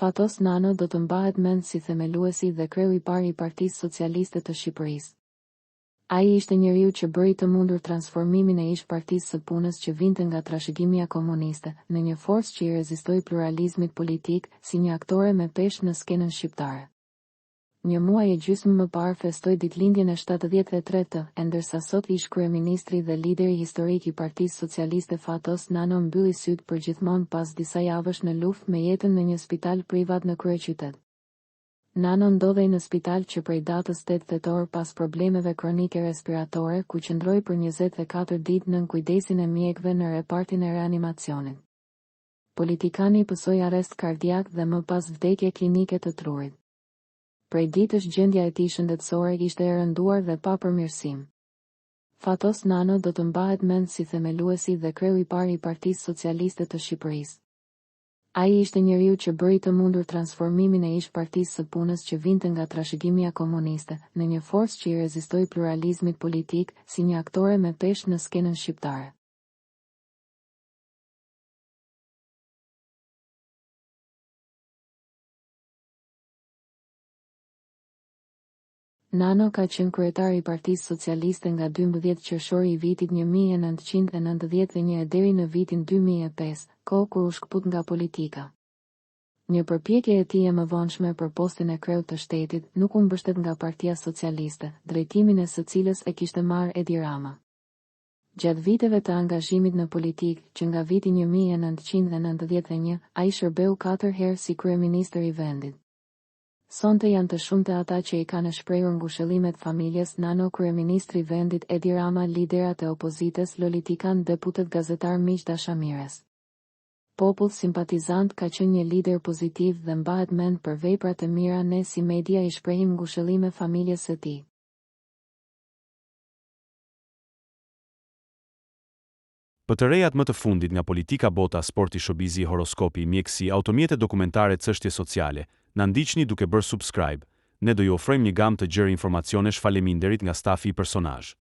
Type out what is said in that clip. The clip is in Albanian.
Fatos Nano do të mbahet mend si themeluesi dhe kreu i parë i Partisë Socialiste të Shqipërisë. Ai ishte njeriu që bëri të mundur transformimin e ish-Partisë së Punës që vinte nga trashëgimia komuniste, në një forcë që i rezistoi pluralizmit politik, si një aktore me peshë në skenën shqiptare. Një muaj e gjysmë më parë festoi ditëlindjen e 73 të, e ndërsa sot ish-kryeministri dhe lideri historik i Partisë Socialiste Fatos Nano mbylli sytë përgjithmonë pas disa javësh në luftë me jetën në një spital privat në kryeqytet. Nano ndodhej në spital që prej datës 8 tetor pas problemeve kronike respiratore ku qëndroi për 24 ditë nën kujdesin e mjekëve në repartin e reanimacionit. Politikani pësoi arrest kardiak dhe më pas vdekje klinike të trurit. Prej ditësh gjendja e tij shëndetësore ishte e rënduar dhe pa përmirësim. Fatos Nano do të mbahet mend si themeluesi dhe kreu i parë i Partisë Socialiste të Shqipërisë. Ai ishte njeriu që bëri të mundur transformimin e ish-Partisë së Punës që vinte nga trashëgimia komuniste, në një forcë që i rezistoi pluralizmit politik, si një aktore me peshë në skenën shqiptare. Nano ka qenë kryetar i Partisë Socialiste nga 12 qershori i vitit 1991 e deri në vitin 2005, kohë kur u shkëput nga politika. Një përpjekje e tij e mëvonshme për postin e kreut të shtetit nuk u mbështet nga Partia Socialiste, drejtimin e së cilës e kishte marrë Edi Rama. Gjatë viteve të angazhimit në politikë, që nga viti 1991, ai shërbeu katër herë si kryeministër i vendit. Sonte janë të shumtë ata që i kanë shprehur ngushëllimet familjes Nano kryeministri i vendit Edi Rama liderat e opozitës lolitikan deputet gazetar miq dashamirës. Popull simpatizant ka qenë një lider pozitiv dhe mbahet mend për veprat e mira ne si media i shprehim ngushëllime familjes së tij. Për të rejat më të fundit nga politika bota sporti showbizi horoskopi mjekësi automjete dokumentare cështje sociale na ndiqni duke bërë subscribe ne do ju ofrojmë një gamë të gjerë informacionesh faleminderit nga stafi i Personazh.